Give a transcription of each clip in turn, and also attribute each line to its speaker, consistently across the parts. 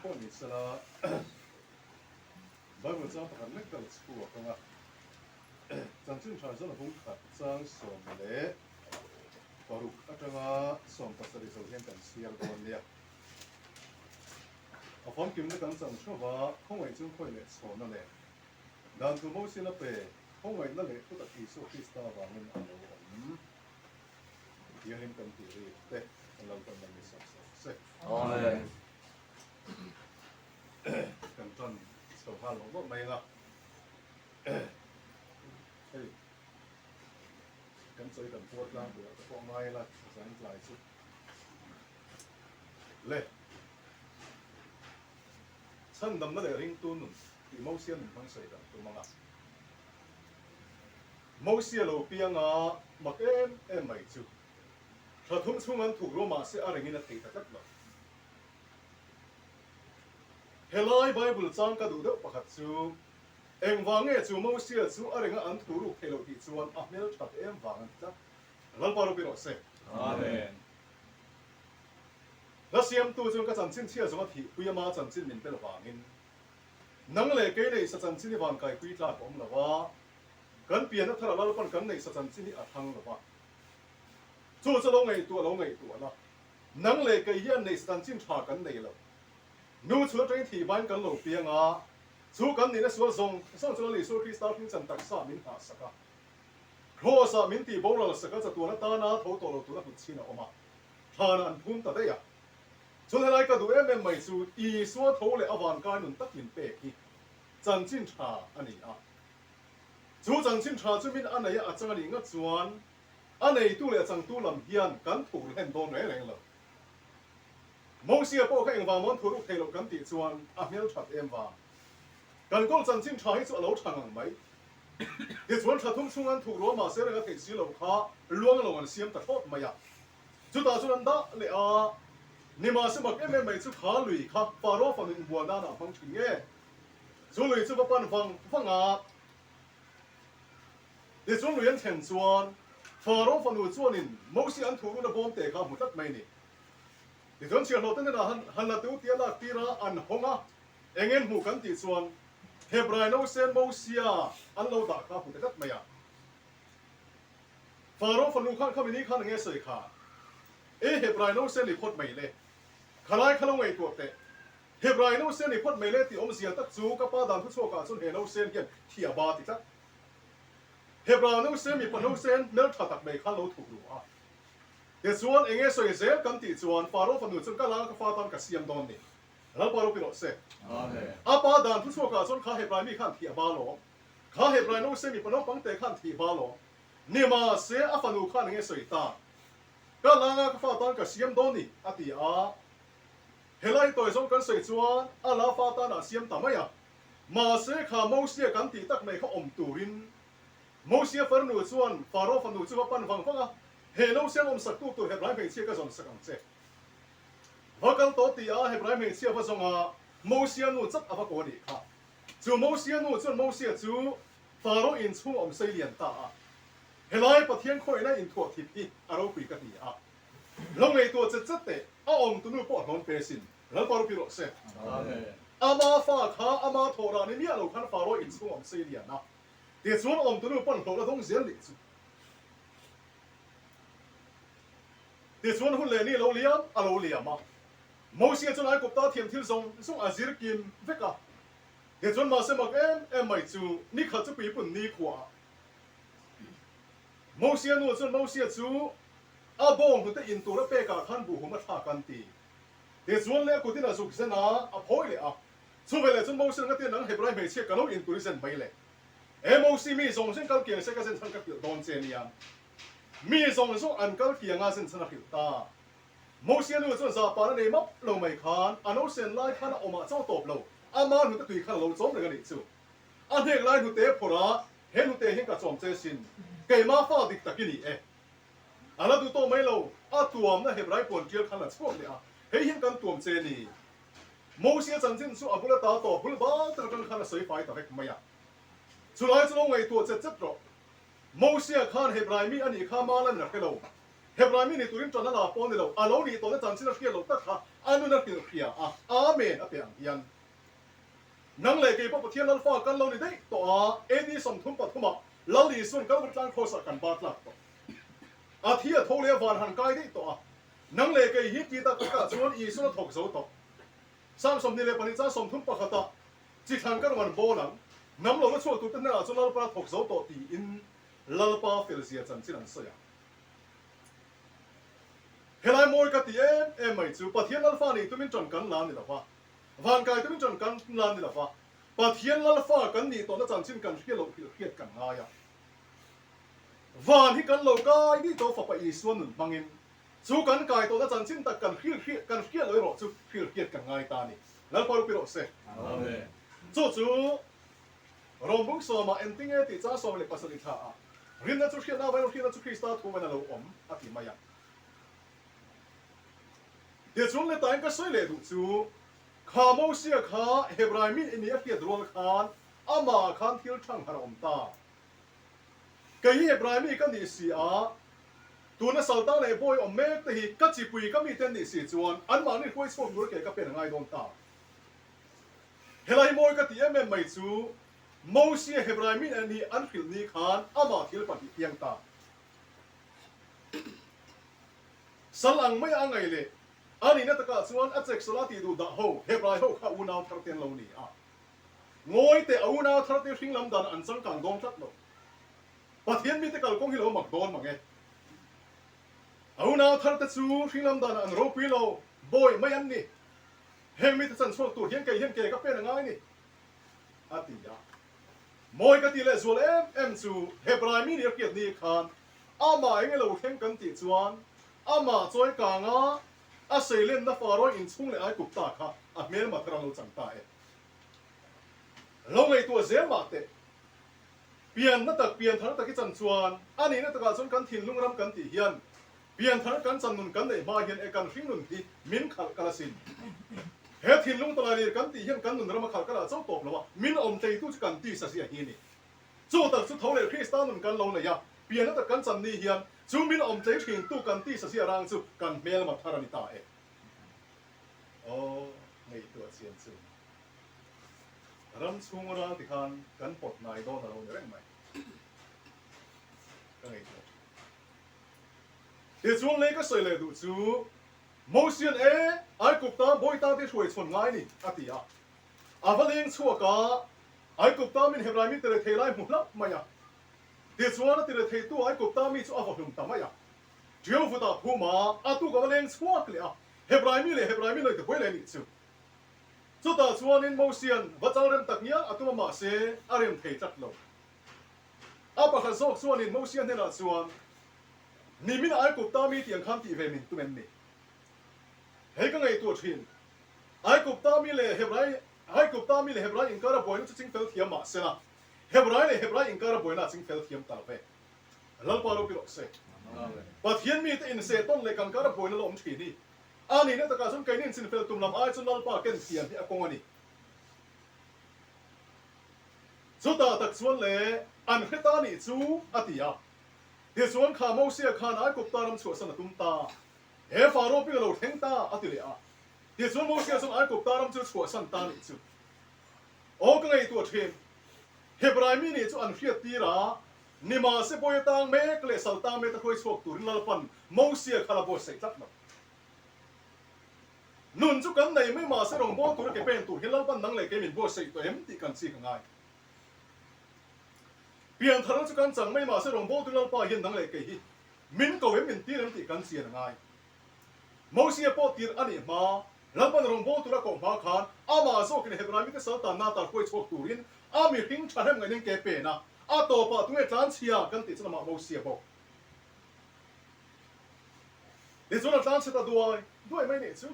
Speaker 1: Engpawh ni sela, Bible chang pakhat lek ka la chhuak ang a, chanchin tha zawn a hung khat chang 16 atanga 17 zo hian kan chhiar dawn nia. A famkimna kan chan theuh va, khawngaih chu khawi leh chhawna leh dan thu Mosia pe, khawngaihna leh thutak Isua Krista avangin a lo awm. Thianghlim kan tih ri te kan lo tan mai ni sawk sawk se.
Speaker 2: Amen.
Speaker 1: Kan tan chho nghal mawlh mawlh mai anga. Hei kan chawi kan puar tlang tur ah te pawh ngai ila zan tlai chu. Le chhandamna leh ringtu nun tih Mosia nun hmang sawi kan tum anga. Mosia lo pianga mak em em mai chu thla thum chhung an thuk ruah mahse a rengin a thei ta tlat lo. Helai Bible chang ka duh deuh pakhat chu engvang nge chu Mosia chu a renga an thu ruk thei lo tih chuan a hmel that em vang an ti tlat. Lalpa ropui rawh se.
Speaker 2: Amen.
Speaker 1: Hla siamtu chuan ka chanchin chhia zawng a thihpui ama chanchin min bel vangin Nang leh kei neih sa chanchin hi van kaipui tlak a awm lo a, kan pianna thar a Lalpan kan neih sa chanchin hi a thlang lo va. Chu chu lo ngaihtuah lo ngaihtuah la, nang leh kei hian neih sa chanchin tha kan nei lo. Nu chhun atangin thih bain kan lo piang a, chu kan nihna sual zawng zawng chu Lal Isua Krista hming chan taksa min nghah sak a, Kraws ah min tih boral sak a chatuan atana tho tawh lo tura hnutchhin a awm a, thlanah an phum ta daih a. Chuan helai ka duh em em mai chu Isua tho leh a vankai nun tak min pek hi chanchin tha a ni a. Chu chanchin tha chu min a nei a a chang a nih ngat chuan a neitu leh a changtu lam hian kan thur hlen dawn reng reng lo. Mosia pawh kha engvang mawn thur uk thei loh kan tih chuan a hmel that em vang. Kan kawl chanchin tha hi chu a lo tha ngang mai. Tichuan tha thum chhung an thuk ruah mahse reng a theih si loh kha luang lo an siam ta thlawt mai a. Chutah chuan an dah leh a, nimahse mak em em mai chu kha lui kha Pharaoh fanu inbual nana a hmang thin nge? Chu lui chu va pan vang vang a, tichuan lui an thlen chuan Pharaoh fanu chuanin Mosia an thuhruna bawm te kha a hmu tlat mai ni. Tichuan chhiahhlawh te hnenah han han la teu tia lak tir a, an hawng a, eng en hmuh kan tih chuan Hebrai nausen Mosia an lo dah kha a hmu ta tlat mai a. Pharaoh fanu khan khami ni khan enge sawi kha? E Hebrai nose ni phawt mai le. Khalai kha lo ngaihtuah teh. Hebrai nose ni phawt mai le tih awmzia tak chu ka pa dan thuchhuak ah chuan he nosen hian thi a ba ti tlat. Hebrai nose mipa nosen hmeltha tak mai khan lo thuk ru a. Tichuan enge sawi zel kan tih chuan Pharaoh fanu chuan ka langa ka fa tan ka siam dawn ni. Lalpa ropui rawh se. A pa dan thuchhuak ah chuan kha Hebrai mi khan thi a ba lawm. Kha Hebrai nose mipa naupang te khan thi ba lawm. Ni mahse a fanu khan enge sawi ta? Ka langa ka fa tan ka siam dawn ni, a ti a. Helai tawi zawng kan sawi chuan a la fa tan ah siam ta mai a. Mahse kha Mosia kan tih tak mai kha awm turin Mosia farnu chuan Pharaoh fanu chu va pan vang vang a, He Mosia awm sak tu tur Hebrai hmeichhia ka zawn sak ang che. Va kal tawh ti a Hebrai hmeichhia va zawng a, Mosia nu chak a va ko a nih kha. Chu Mosia nu chuan Mosia chu Pharaoh in chhung awm sei lian ta a, helai Pathian khawihna inthuah thip hi a ropui ka ti a. Lo ngaihtuah chet chet teh, a awm tunu pawh hlawn pe sin, Lalpa ropui rawh se. Ama fa kha ama thawh rah ni miah lo khan Pharaoh in chhung awm sei lian a, tichuan awm tunu pawn hlawh la dawng zel nih chu. Tichuan hun leh ni lo liam a lo liam a, Mosia chuan Aigupta thiam thil zawng zawng a zir kim vek a. Tichuan mahse mak em em mai chu nikhat chu puipun nikhua ah Mosia nu chuan Mosia chu a bawng hnute in tur a pek ah khan buhhum a thlak an ti. Tichuan leh a kutin a zuk zen a, a phawi leh a. Chuveleh chuan Mosia ngatin nang Hebrai hmeichhia ka lo in tur i zen mai le. E Mosi mi zawng zawng kal kiang se ka zen chhan ka hrilh dawn che nia. Mi zawng zawng an kal kiang a zen chhan a hrilh ta. Mosia nu chuan zahpah a nei map lo mai khan a nausen lai khan a awmah chaw tawp lo, ama hnute tui khan a lo chawm reng a nih chu. A hnek lai hnute phawrh a, he hnute hian ka chawm che sin, keimah fa dik tak i ni e. A la duh tawh mai lo, a tuamna Hebrai puan tial khan a chhuak leh a, hei hian kan tuam che ni. Mosia chanchin chu a bul ata tawp bul bal tak atang khan a sawi fai ta vek mai a. Chulai chu lo ngaihtuah chet chet rawh. Mosia khan Hebrai mi a nih kha mal a ni la hre lo. Hebrai mi ni turin ṭan a la pawh a ni lo, a lo nih tawhna chanchin a hriat loh tak kha a nun a hrilh hria a, Amen a pe ang hian. Nang leh kei pawh Pathian Lalfa kan lo ni daih tawh a, AD 33 ah Lal Isuan Kalvari tlang Kraws ah kan ba tlak tawh. A thi a tho leh a van han kai daih tawh a, nang leh kei hi ti tak takah chuan Isuan a thawk zo tawh. Psalm 22 chang 31 ah chi thlan ka rawn bawl ang, hnam lo la chhuak turte hnenah chuan Lalpa a thawk zo tawh tiin Lalpa felzia chanchin an sawi a. Helai mawi ka ti em em mai chu Pathian Lalfa nih tumin ṭan kan la ni lo va, van kai tumin ṭan kan la ni lo va, Pathian Lalfa kan nih tawhna chanchin kan hriat loh hrilh hriat kan ngai a. Van hi kan lo kai dih tawh Fapa Isua nun hmangin chu kan kai tawhna chanchin tak kan hrilh hriat kan hriat loh erawh chu hrilh hriat kan ngai ta a ni. Lalpa rupi rawh se.
Speaker 2: Amen.
Speaker 1: Chu chu Rawmbung sawmah engtinge tih chang 17 thla ah rinna chu hriatna availo hriatna chu Krista thu vain a lo awm a ti mai a. Tichuan letain ka sawi leh duh chu kha Mosia kha Hebrai min i nih a hriat rual khan amah khan thil thangharh a awm ta. Kei hi Hebrai mi ka nih si a, tuna Salta leh Bawi awm mek te hi ka chipui ka mite an nih si chuan anmahni hruai chhuak tur ke ka pen a ngai dawn ta. Helai mawi ka ti em em mai chu Mosia Hebrai min an nih an hrilh ni khan amah thil pahnih piang ta. Sal ang mai a ngaih leh a nihna takah chuan a chek sawla tih duh dah ho Hebrai ho kha unau thar te an lo ni a. Ngawi teh a unau thar te hring lam dan an changkang dawn tlat lo. Pathian mite kalkawng hi lo mak dawn mang e. A unau thar te chu hring lam danah an ropui lo, bawi mai an ni. Heng mite chan chhuak tur hian kei hian ke ka pen a ngai ni, a ti a. Mawi ka ti leh zual em em chu Hebrai mi nih a hriat ni khan amah eng elo thleng kan tih chuan amah chawi kanga a seilenna Pharaoh inchhung leh Aigupta kha a hmelma thar an lo chang ta e. Lo ngaihtuah zel mah teh. Pianna tak, pianthar tak i chan chuan a nihna takah chuan kan thinlung ram kan tih hian Pianthar kan chan nun kan neih hma hian e kan hringnun hi min khalh kal asin. He thinlung tawlailir kan tih hian kan nun rama khalh kal ah chauh tawp lo a, min awm tleitu chu kan tisa zia hi a ni. Chu tak chu tho leh Krista nun kan lo nei a, pianna tak kan chan ni hian chu min awm tlei thintu kan tisa zia rang chu kan hmelma thar a ni ta e. Aw, ngaihtuah chian chu ram chhung ral tikhan kan pawt hnai dawn a lo ni reng mai. Ka ngaihtuah thin. Tichuan lei ka sawi leh duh chu, Mosian e, Aigupta bawita te hruai chhawn ngai ni, a ti a. A va leng chhuak a, Aigupta min Hebrai mi tirethei lai hmu hlauh mai a. Tichuan a tiretheitu Aigupta mi chu a vahlum ta mai a. Ṭiau vutah phum a, a tuk a va leng chhuak leh a, Hebrai mi leh Hebrai mi lawih te buai leh nih chu. Chutah chuanin Mosian va chal rem tak ngial a tum a mahse a rem thei tlat lo. A pakhat zawk chuanin Mosia hnenah chuan, Nimin Aigupta mi tiang khan tih ve min tum em ni? Hei ka ngaihtuah thin. Aigupta mi leh Hebrai Aigupta mi leh Hebrai inkara buaina chu chingfel thiam mah sela, Hebrai leh Hebrai inkara buaina a chingfel thiam ta ve. Lalpa ropui rawh se. Pathian mite inseh tawn leh kan kara buaina la awm thin hi a nihna takah chuan keini inchinfel tum lam ai chuan Lalpa ken thiam hi a kawng a ni. Chutah tak chuan le, an hre ta nih chu, a ti a. Tichuan kha Mosia khan Aigupta ram chhuahsan a tum ta. He Pharaoh ping a lo thleng ta, a ti leh a. Tichuan Mosia chuan Aigupta ram chu chhuahsan ta nih chu. Aw ka ngaihtuah thin. Hebrai mi nih chu an hriat tir a, nimahse bawi atang mek leh sal tang mek a hruai chhuak turin Lalpan Mosia kha la buatsaih tlat lo. Nun chu kan nei mai mahse rawngbâwl tura ke pen tur hi Lalpan nang leh kei min buatsaih tawh em tih kan chik a ngai. Piantharna chu kan chang mai mahse rawngbâwl tur Lalpa hian nang leh kei hi min ko em min tir em tih kan chian a ngai. Mosia pawh tirh a nih hma, Lalpan rawngbâwl tura koh hma khan amah zawkin Hebrai mite sal tanna tar hruai chhuak turin a mihring thahnem ngaihna ke pen a, a tawpah tunge tlanchhia kan tih chuan amah Mosia bawk. Tichuan a tlanchhe ta duai duai mai nih chu.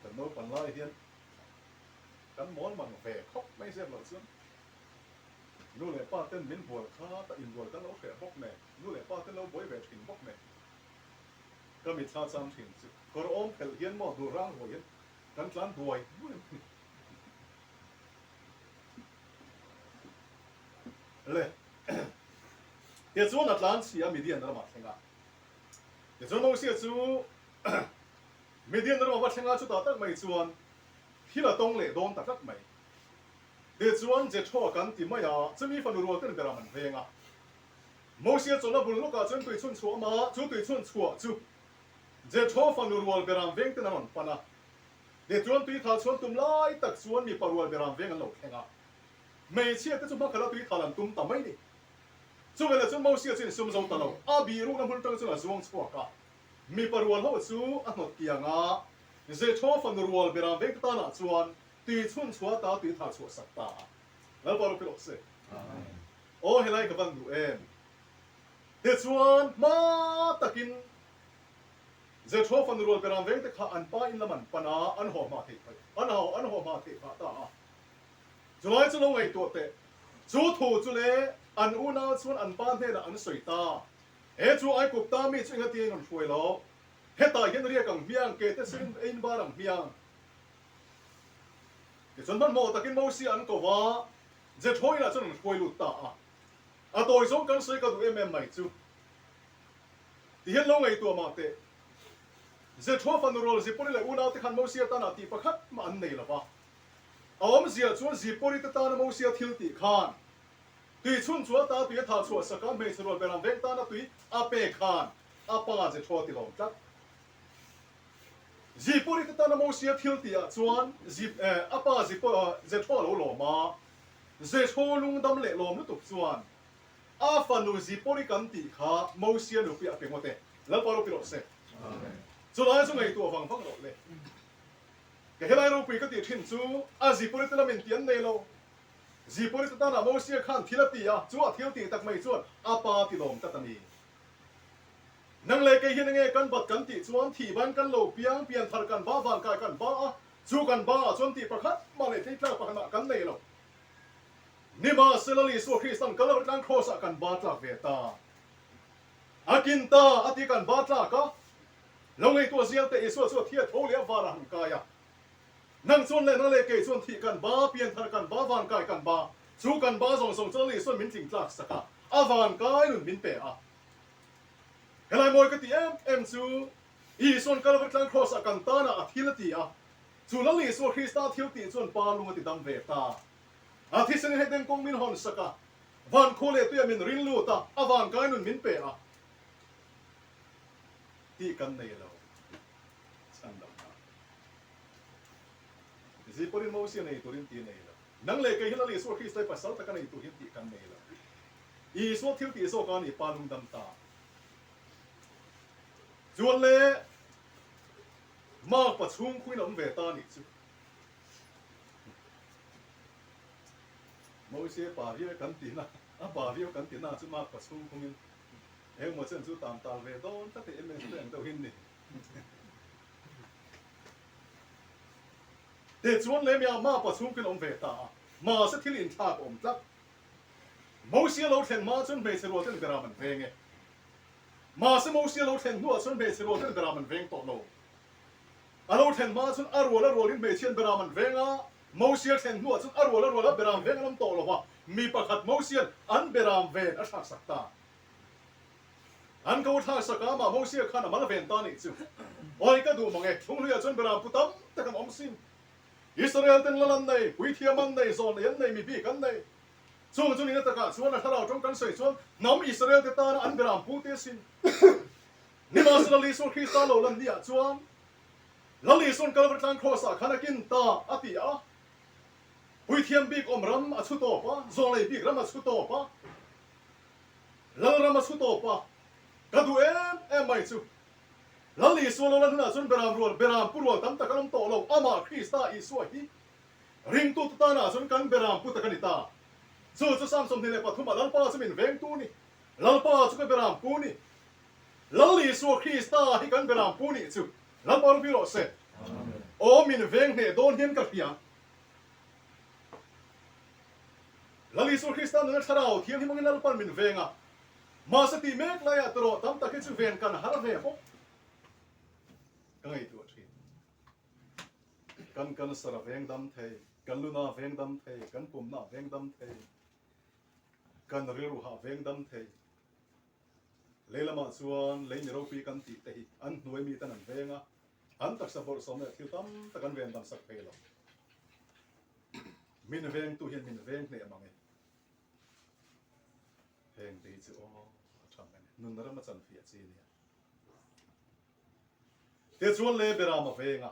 Speaker 1: Kan naupang lai hian kan mawl mang ve khawp mai zep loh chuan nu leh pa ten min bual kha ta inbual kan lo hreh bawk nen, nu leh pa ten lo buai ve thin bawk nen ka mitthla chang thin chu kawr awm phelh hian maw dul rang ruai hian kan tlan duai duai mai. Le. Tichuan a tlan chhi a Midian ramah thleng a. Tichuan Mosia chu Midian ramah va thleng a, chutah tak mai chuan thil a tawng leh dawn ta tlat mai. Tichuan Jethro kan ti mai a, chumi fanu rual ten beram an veng a. Mosia chawlhna bul lawkah chuan tui chhun chhuah a awm a, chu tui chhun chhuah chu Jethro fanu rual beram veng ten an rawn pan a. Tichuan tui thal chhuan tum lai tak chuan mipa rual beram veng an lo thleng a. Hmeichhia te chu hmakhala tui thal an tum ta mai ni. Chuveleh chuan Mosia chu insum zo ta lo, a bihrukna hmun atang chuan a zuang chhuak a. Mipa rual ho chu a hnawt kiang a, Jethro fanu rual beram veng te tanah chuan tui chhun chhuah ta tui thar chhuah sak ta a. Lalpa ropui rawh se. Aw helai ka van duh em. Tichuan hma takin Jethro fanu rual beram veng te kha an pa in lam an pan a, an haw hma theih phah an an haw hma theih phah ta a. Chulai chu lo ngaihtuah teh. Chu thu chu le an unau chuan an pa hnenah an sawi ta. He chu Aigupta mi chu engatin rawn hruai lo? Hetah hian riak ang hmiang, ke te sirin ein bar ang hmiang. Tichuan hmanhmawh takin Mosia an ko va, Jethro inah chuan an hruai lut ta a. A tawi zawng kan sawi ka duh em em mai chu. Tihian lo ngaihtuah mah teh. Jethro fanu rual Zipori leh unaute khan Mosia tanah tih pakhat mah an nei lo va. A awmzia chuan Zipori te tana Mosia thil tih khan tui chhun chu a ta tui a thah chhuah sak a, hmeichhe rual ber ang veng tana tui a pek khan a pa Jethro a ti lawm tlat. Zipori te tana Mosia thil tih ah chuan a pa Jethro a lo lawm a, Jethro lungdam leh lawm lutuk chuan a fanu Zipori kan tih kha Mosia nupui a pe ngawt e. Lalpa ropui rawh se. Chulai chu ngaihtuah vang vang rawh le. Ka helai ropui ka tih thin chu a Zipori te lamin tih an nei lo. Zipori te tanah Mosia khan thil a ti a, chu a thil tih tak mai chuan a pa ti lawm tlat a ni. Nang leh kei hian enge kan bat kan tih chuan thih ban kan lo piang, pian thar kan ba, van kai kan ba a, chu kan ba ah chuan tih pakhat mah leh tlei tlak pakhat mah kan nei lo. Nimahsela Isua Kristan Kalvari tlang Kraws ah kan ba tlak ve ta. A kin ta a ti kan ba tlak a, Lo ngaihtuah zial teh Isua chu a thi a tho leh a var a han kai a. Nang chuan leh nang leh kei chuan thih kan ba, pianthar kan ba, van kai kan ba, chu kan ba zawng zawng chuan Isua'n min tling tlak sak a, a van kai nun min pe a. Helai mawi ka ti em em chu Isua'n Kalvari tlang Kraws ah kan tan ah a thil a ti a, chu Lal Isua Krista thil tih chuan Pa lung a ti dam ve ta. A thisen in heten kawng min hawn sak a, van khua leh tuiah min rin lut a, a van kai nun min pe a. Tih kan nei lo chhan dam hna. Zipawrin Mosia nei turin tih nei lo. Nang leh kei hi Lal Isua Krista hi pasal taka nei tur hian tih kan nei lo. Isua thil tih zawk a ni pa lungdam ta. Chuan le Mark pa chhung khuin a awm ve ta nih chu. Mosia pa viau kan tihna, a pa viau kan tihna chu Mark pa chhung khungin Engmaw chen chu tam tal ve dawn tlat e em te ang deuh hin ni. Tichuan Lemia mapa chhungkin awm ve ta a, mahse thil inthlak awm tlat. Mosia lo thlen hma chuan hmeichhe rual ten beram an veng e. Mahse Mosia lo thlen hnuah chuan hmeichhe rual ten beram an veng tawh lo. A lo thlen hma chuan a rual a rualin hmeichhian beram an veng a, Mosia thlen hnuah chuan a rual a rual a beram veng an awm tawh lo va, mi pakhat Mosian an beram ven a thlaksak ta. An ko thlaksak a, mah Mosia khan a mal ven ta nih chu. Awi ka duh mang e, Thlunghluiah chuan beram pu tam tak an awm sin. Israel ten lal an nei, puithiam an nei, zawn nei an nei, mi bik an nei. Chung chu nihna takah chuan a thlarau tawng kan sawi chuan hnam Israel te tana an beram pu te asin. Nimahsela Isua Krista lo lan niah chuan Lal Isua'n Kalvari tlang Kraws ah khan a kin ta a ti a. Puithiam bik awm ram a chhu tawp a, zawnglei bik ram a chhu tawp a, Lal ram a chhu tawp a. Ka duh em em mai chu. Lal Isua lo lan hunah chuan beram rual, beram pu rual tam tak an awm tawh lo, amah Krista Isua hi ringtute tanah chuan kan beram pu tak a ni ta. Chu chu Psalm 23 ah Lalpa chu min vengtu ni, Lalpa chu ka beram pu ni. Lal Isua Krista hi kan beram pu nih chu Lalpa ropui rawh se. Aw min veng hneh dawn hian ka hria. Lal Isua Krista nuna thlarau thianghlim angin Lalpan min veng a. Mahse tih mek laiah tawrh tam tak hi chu ven kan har ve bawk. Ka ngaihtuah thin. Kan cancer a veng dam thei, kan luna a veng dam thei, kan pumna a veng dam thei, kan rilru hah a veng dam thei. Lei lamah chuan lei mi ropui kan tih te hi an hnuai mi ten an veng a, an taksa bawrhsawm leh thil tam tak an ven dam sak thei lo. Min vengtu hian min veng hneh mang e. Heng te hi chu aw a tha mai a ni. Nunna ram a chanfiah chi a nia. Tichuan le Beram a veng a.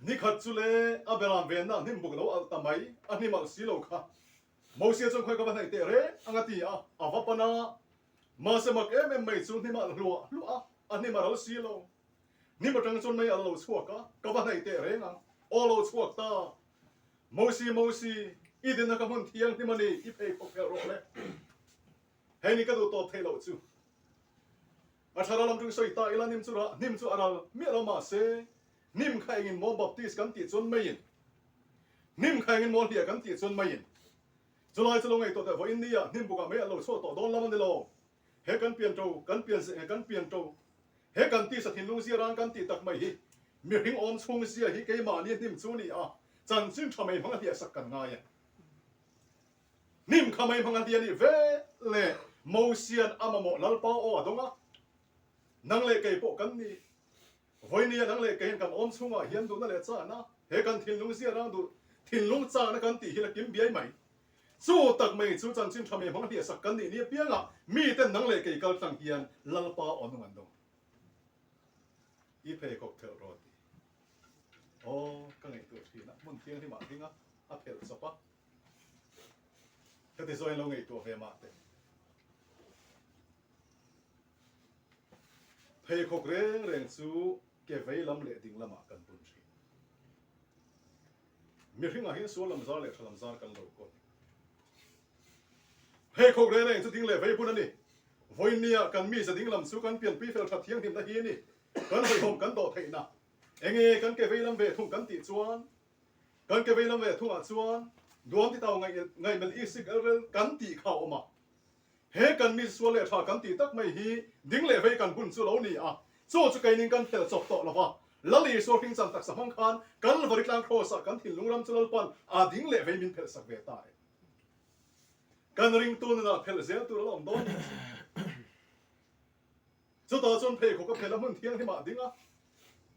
Speaker 1: Nikhat chu le a Beram venna a hnim buk lo alh ta mai, a hnim alh si lo kha. Mosia chuan khawi ka va hnaih teh reng ang a ti a, a va pan a. Mahse mak em em mai chu hnim a alh hluah hluah a, a hnim a ral si lo. Hnim atang chuan mei a la lo chhuak a, ka va hnaih teh reng ang. Aw lo chhuak ta. Mosi, Mosi, i dinna ka hmun thianghlim a ni, i pheikhawk phelh rawh le. Hei ni ka duh tawp theih loh chu. A thlarau lam ṭung sawi ta ila hnim chu rah, hnim chu a ral miah lo mahse, hnim kha engin maw Baptist kan tih chuan meiin, hnim kha engin maw hliah kan tih chuan meiin. Chulai chu lo ngaihtuah teh vawiin nia hnim bukah mei an lo chhuak tawh dawn lam a ni lo. He kan pian ṭo, kan pian zeh, kan pian ṭo, he kan tisa thinlung zia ran kan tih tak mai hi mihring awm chhung zia hi keimahni hnim chu ni a, chanchin ṭha mei hmang a hliah sak kan ngai e. Hnim kha mei hmang a hliah nih ve le Mosian a mamawh Lalpa aw a dawng a, nang leh kei pawh kan ni. Vawinia nang leh kei hian kan awm chhungah hian duhna leh chahna, he kan thinlung zia rang duh thinlung chahna kan tih hi la kim biai mai. Chu tak mai chu chanchin tha mei hmang hliah sak kan nih ni apiangah miten nang leh kei kal tlang hian Lalpa aw nung an dawng. I pheikhawk phelh rawh ti. Aw, ka ngaihtuah thin a, hmun thianghlimah a ding a, a phelh chawp a. Heti zawhin lo ngaihtuah ve mah teh. Pheikhawk reng reng chu ke vei lam leh ding lamah kan bun thin. Mihringah hian sual lam zar leh tha lam zar kan lo kawl. Pheikhawk reng reng chu ding leh vei bun a ni. Vawinia kan mi za ding lam chu kan pianpui fel that thianghlimna hi a ni. Kan hawihhawm kan dawh theihna. Enge kan ke vei lam ve thung kan tih chuan Kan ke vei lam ve thungah chuan duam ti tau ngaihmelh i sik elrel kan tih kha a awm a. He kan mi sual leh tha kan tih tak mai hi ding leh vei kan bun chu lo ni a, chu chu keinin kan phelh chawp tawh lo va. Lal Isua hringchan taksa hmang khan Kalvari tlang Kraws-ah kan thinlung ram chu Lalpan a ding leh vei min phelh sak ve ta e. Kan ringtu nunah phelh zel tur a la awm dawn ni chu. Chutah chuan pheikhawk a phelh a hmun thianghlim ah ding a,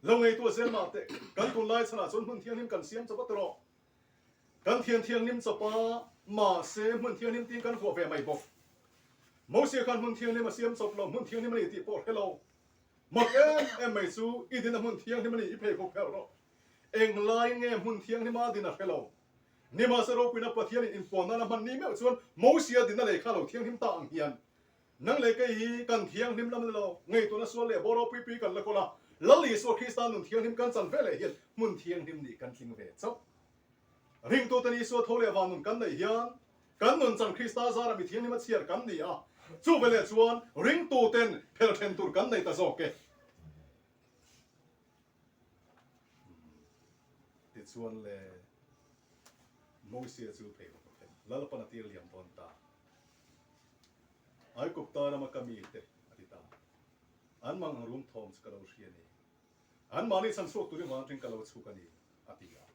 Speaker 1: lo ngaihtuah zel mah teh, kan tunlai chhanah chuan hmun thianghlim kan siam chawp a tawh. Kan thian thianghlim chawp a, mahse hmun thianghlim tiin kan vuah ve mai bawk. Mosia khan hmun thianghlim a siam chawp lo, hmun thianghlim a ni tih pawh hre lo. Mak em em mai chu i din a hmun thianghlim a ni, i pheikhawk phelh rawh. Englai nge hmun thianghlim a din a hre lo. Nimahse ropuina Pathianin inpuan nan a hman ni meuh chuan Mosia din a lei kha lo thianghlim ta ang hian Nang leh kei hi kan thianghlim lam ni lo, ngaihtuahna sual leh bawr ropui pui kan la kawl a, Lal Isua Krista nun thianghlim kan chan ve leh hian hmun thianghlim nih kan tling ve chauh. Ringtuten Isua tho leh van nun kan neih hian kan nun chan Krista zara mi thianghlim a chhiar kan ni a, chu veleh chuan ringtuten phel then tur kan nei ta zawk e. Tichuan le Mosia chu phei bawk a phen, Lalpan a tir liam dawn ta. Aigupta rama ka mite a ti ta. An mang ang rum thawm chu ka lo hria a ni. An mahni chhan chhuak turin vang atangin ka lo chhuk a ni, a ti a.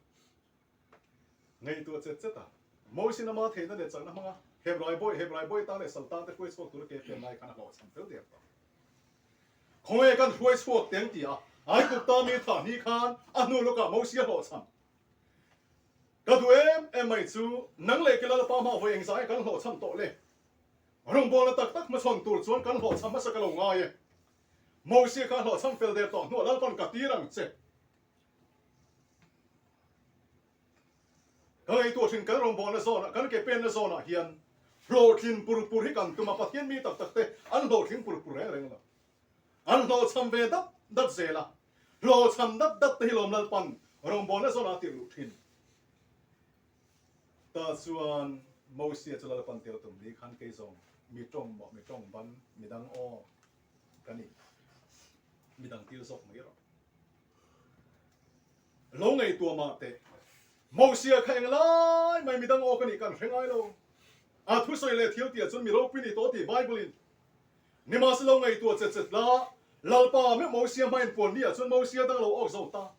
Speaker 1: Ngaihtuah chet chet a, Moisin ama theihna leh chakna hmanga Hebrai bawi, Hebrai bawi tan leh sal tan te hruai chhuak tura ke pen lai khan a hlawhchham fel der ta. Khawnge kan hruai chhuak teng ti a, Aigupta mi thah ni khan a hnu lawkah Mosia hlawhchham. Ka duh em em mai chu nang leh ke Lalpa hma vawi engzah nge kan hlawhchham tawh le? Rawngbawlna tak tak hmachhawn tur chuan kan hlawhchham hmasa ka lo ngai e. Mosia kha hlawhchham fel der tawh hnuah Lalpan ka tir ang che. Ka ngaihtuah thin kan rawngbawlna zawnah, kan ke penna zawnah hian hlawhtlin pur pur hi kan tum a, Pathian mi tak tak te an hlawhtling pur pur reng reng lo. An hlawhchham ve dat dat zel a, hlawhchham dat dat te hi lawm Lalpan rawngbawlna zawnah a tirh luh thin. Tah chuan Mosia chu Lalpan tir tum ni khan kei zawng mi tawng maw, mi tawng ban, mi dang aw ka ni, mi dang tir zawk mai rawh. Lo ngaihtuah mah teh, Mosia kha eng lai mai mi dang aw ka nih kan hre ngai lo. A thusawi leh thil tih ah chuan mi ropui ni tawh tih Bible in Nimahse lo ngaihtuah che chet la, Lalpa meuh Mosia hma inpuan ni ah chuan Mosia dang lo awk zo ta.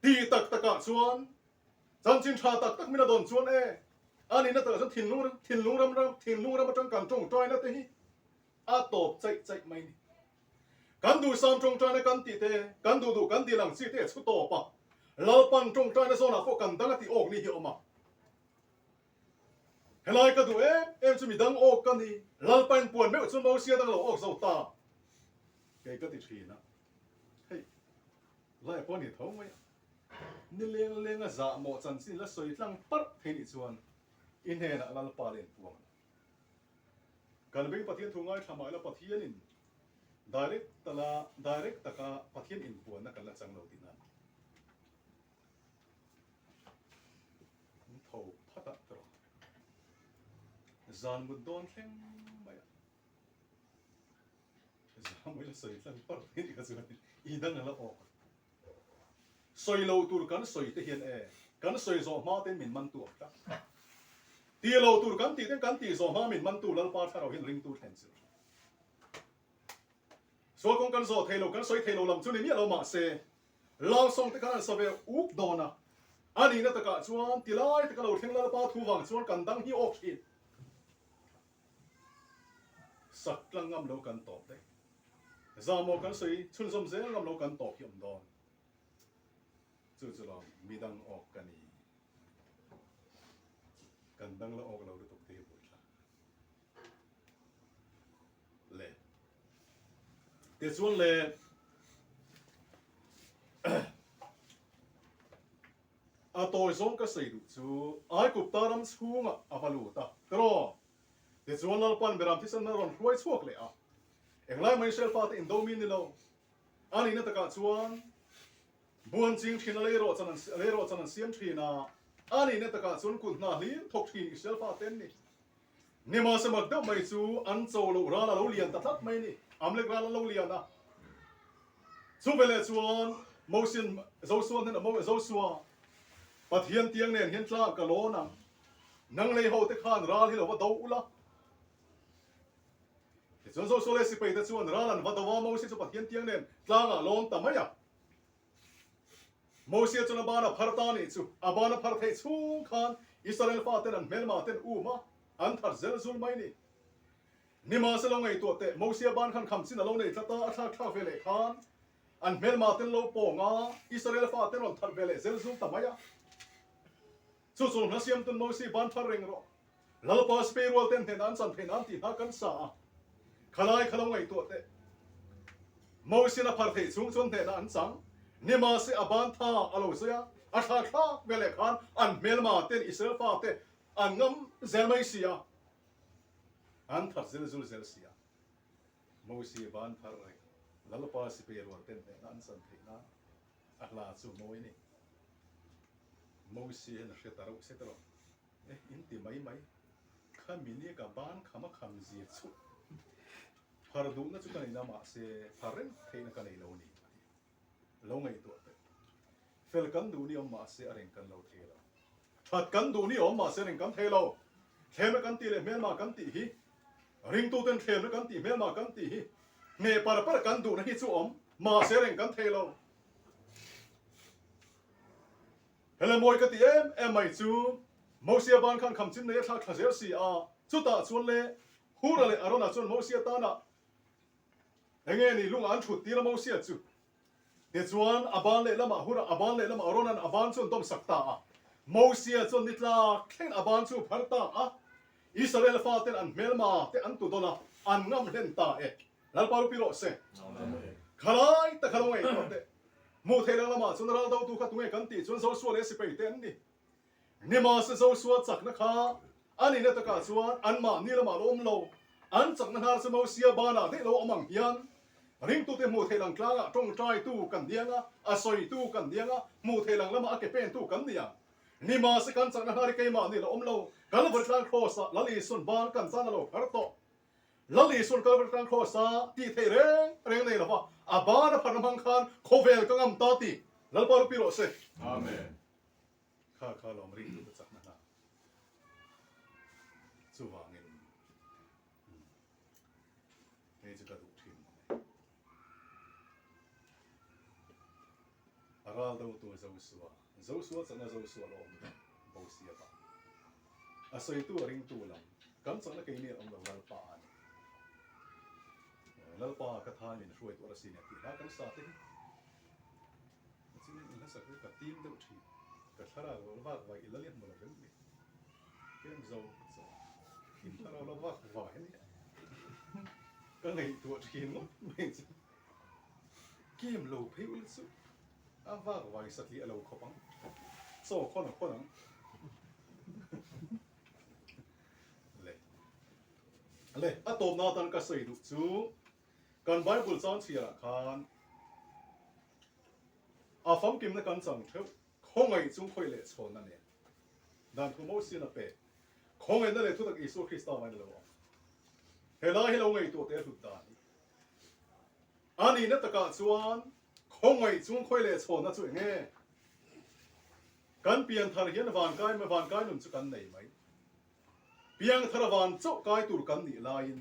Speaker 1: Ti tak takah chuan chanchin tha tak tak min a dawn chuan e. A nihna takah chuan thinlung thinlung ram ram thinlung ram atang kan tawngtaina te hi a tawp chaih chaih mai ni. Kan duhsam tawngtaina kan tih te, kan duh duh kan dil ang chi te a chhu tawp a. Lalpan tawngtaina zawnah pawh kan dang a tih awk ni hi a awm a. Helai ka duh em em chu midang awk ka ni. Lalpa inpuan meuh chu Mosia dang lo awk zo ta. Kei ka ti thin a. Hei, lai pawh a ni tho mai a. Ni leng leng a zah mawh chanchin la sawi tlang parh thei nih chuan i hnenah Lalpa la inpuang lo. Kan beng Pathian thu ngaithla mah ila Pathianin direct tala direct taka Pathian inpuanna kan la chang lo tihna a ni. An tho phat a tawh a. Zan mut dawn thleng mai a. Zan mawila sawi tlang parh mai ni kha chuan i dang a la awk. Sawi lo tur kan sawi te hian e, kan sawi zawh hma ten min man tu ang tlat. Ti lo tur kan tih ten kan tih zawh hma min man tu Lalpa thlarau hian ringtu thlen chilh thin. Sual kawng kan zawh thei lo, kan sawi thei lo lam chu ni miah lo mahse, Love song te khan an sa ve uk dawn a, a nihna takah chuan ti lai taka lo thleng Lalpa thu vang chuan kan dang hi awk thin. Sak tlang ngam lo kan tawp daih. Zahmawh kan sawi chhunzawm zel ngam lo kan tawp hi awm dawn. Chu chu lawm midang awk ka ni. Kan dang la awk lo lutuk te hi buaithlak. Le. Tichuan le a tawi zawng ka sawi duh chu Aigupta ram chhungah a va lut a, tiraw? Tichuan Lalpan Beram thisen a rawn hruai chhuak leh a, englai mai Israel fate indo mi ni lo. A nihna takah chuan buan ching thin a lei rawh chan an lei rawh chan an siam thin a, a nihna takah chuan kut hna hlir thawk thin Israel fate an ni. Nimahse mak deuh mai chu an cho loh ral a lo lian ta tlat mai a ni. Amlek ral an lo lian a. Chu veleh chuan Mosian Josua hnenah Mo Josua, Pathian tiang nen hian tlang ka lawn ang. Nang lei ho te khan ral hi lo va do ula. Tichuan Josua leh sipai te chuan ral an va do a, Mosia chu Pathian tiang nen tlangah lawn ta mai a. Mosia chuan a ban a phar ta nih chu, a ban a phar theih chhung khan Israel faten an hmelma ten um a, an that zel zul mai ni. Nimahse lo ngaihtuah teh, Mosia ban khan kham chin a lo nei tlat a, a thlak thlak ve leh khan an hmelma ten lo pawng a, Israel faten rawn that ve leh zel zul ta mai a. Chu chu hna siamtun Mosi ban phar reng rawh. Lalpa Spei rual ten hnenah an chan theih nan tih hna kan sa a, khalai kha lo ngaihtuah teh. Mosi'n a phar theih chhung chuan hnenah an chang. Nimahse a ban tha a lo sawi a, a thla thlak veleh khan an hmelma ten Israel fate an ngam zel mai si a, an that zel zul zel si a. Mosi ban phar reng Lalpa Spei rual ten hnenah an chan theih nan a hla chu mawi a ni. Mosi hian a hre ta reuh se tawh. E, in ti mai mai. Khami nia ka ban kham a kham zia chu. Phar duhna chu ka nei na mahse phar reng theihna ka nei lo a ni a ti. Lo ngaihtuah teh. Fel kan duh ni awm mahse a reng kan lo thei lo. That kan duh ni awm mahse reng kan thei lo. Thlemna kan tih leh hmelma kan tih hi, ringtuten thlemna kan tih hmelma kan tih hi, hneh par par kan duhna hi chu awm mahse reng kan thei lo. Hele mawi ka ti em em mai chu Mosia ban khan kham chin nei a thlak thla zel si a, chutah chuan le Hura leh Arona chuan Mosia tana enge ni lungah an thut tir a Mosia chu. Tichuan a ban lehlamah Hura a ban lehlamah Arona'n a ban chu an dawm sak ta a, Mosia chuan ni tlak thleng a ban chu phar ta a, Israel faten an hmelma te an tu dawn a, an ngam hlen ta e. Lalpa ru pi rawh se. Khalai tak a lo ngaihtuah teh. Hmuh theih lang lamah chuan ral dotu kha tunge kan tih chuan Joshua leh sipai te an ni. Nimahse Joshua chakna kha a nihna takah chuan anmahni lamah lo awm lo. An chakna hnar chu Mosia banah daih lo awm ang hian ringtute hmuh theih lang tlangah tawngtaitu kan ni ang a, a sawitu kan ni ang a, hmuh theih lang lamah a ke pentu kan ni ang. Nimahse kan chakna hnar hi keimahni lo awm lo. Kalvari tlang Kraws-ah Lal Isuan ban kan tan a lo phar tawh. Lal Isuan Kalvari tlang Kraws-a tih theih reng reng nei lova a ban a pharna hmang khan khawvel ka ngam ta tih Lalpa ru pi rawh se.
Speaker 2: Amen.
Speaker 1: Kha kha lawm ring tu ka chakna hna. Chuvangin hei chu ka duh thin mai. A ral do tu Josua, Josua chakna Josua lo awm ta Bosia pa. A sawitu a ringtu lam kan chakna keini an awm lo Lalpa a ni. Lalpa ka tha min hruai tur asin a tih hla kan sa te hi a chin in hlasak hi ka tim deuh thin. Ka thlarau lo vak vai i la lian maw lo vem ni. Kem zo chaw in thlarau la vak vai a ni. Ka ngaihtuah thin ngawt mai chu kem lo phei ula chu a vak vai satliah lo khawp ang. Chaw khawn a khawn ang. Le. Le, a tawpna atan ka sawi duh chu kan Bible chang chhiarah khan a famkimna kan chang theuh khawngaih chung khawi leh chhawnna nen dan thu Mosian a pek khawngaihna leh thutak Isua Krista vangin a lo awm. He lai hi lo ngaihtuah teh a hlut dan hi. A nihna takah chuan khawngaih chung khawi leh chhawnna chu eng nge? Kan pianthar hian vankai vankai nun chu kan nei mai. Piangthar van chauh kai tur kan nih laiin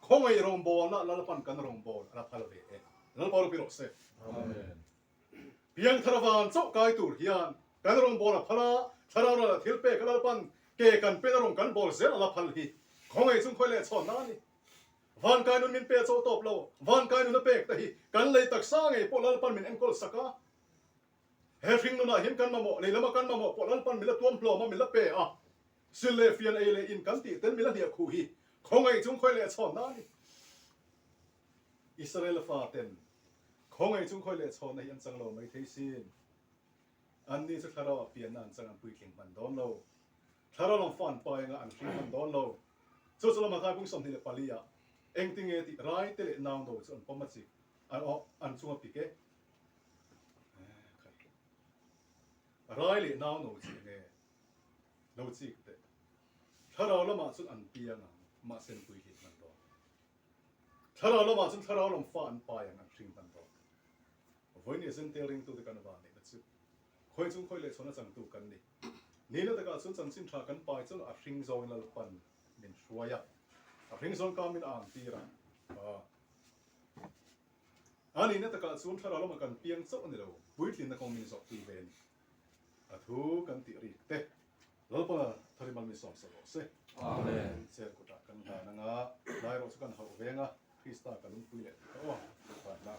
Speaker 1: khawngaih rawngbawlna Lalpan kan rawngbâwl a la phal ve e. Lalpa ropui rawh se.
Speaker 2: Amen.
Speaker 1: Piangthar van chauh kai tur hian kan rawngbâwl a phal a, thlarau ral a thil pek a Lalpan ke kan pen a rawng kan bâwl zel a la phal hi khawngaih chung khawi leh chhawnna a ni. Van kai nun min pe chauh tawp lo, van kai nun a pek te hi kan lei taksa ngei pawh Lalpan min enkawl sak a. He hring nunah hian kan mamawh, lei lama kan mamawh pawh Lalpan min la tuam hlawm a, min la pe a. Sil leh fian ei leh in kan tih tel min la hniah khuh hi khawngaih chung khawi leh chhawnna a ni. Israel faten khawngaih chung khawi leh chhawnna hi an chang lo mai thei sin. Anni chu thlarau ah pianna an chang an puitling hman dawn lo. Thlarau lam fa an pai anga an hring hman dawn lo. Chu chu lama Thaipung 24 ah engtinge tih raite leh nauno chu an pawm a chik an aw an chunga pik e. Rai leh nau no chi nge lo chik teh. Thlarau lamah chuan an piang ang, mahse an puitling hman dawn. Thlarau lamah chuan thlarau lam fa an pai ang, an hring hman dawn. Vawiin Zentel ringtute kan van neihna chu khawi chung khawi leh chhawn a changtu kan ni. Nihna takah chuan chanchin tha kan pai chuan a hring zawngin Lalpan min hruai a, a hring zawng ka min ang tir a. A nihna takah chuan thlarau lamah kan piang chauh a ni lo, puitlinna kawng min zawhpui ve a ni. A thu kan tih rik te Lalpa Tharimal min sawmsak rawh se.
Speaker 2: Amen.
Speaker 1: Cher kutah kan hlan anga, lai erawh chu kan hauh veng a, Krista ka lungpui leh tih ka aw. Van hla.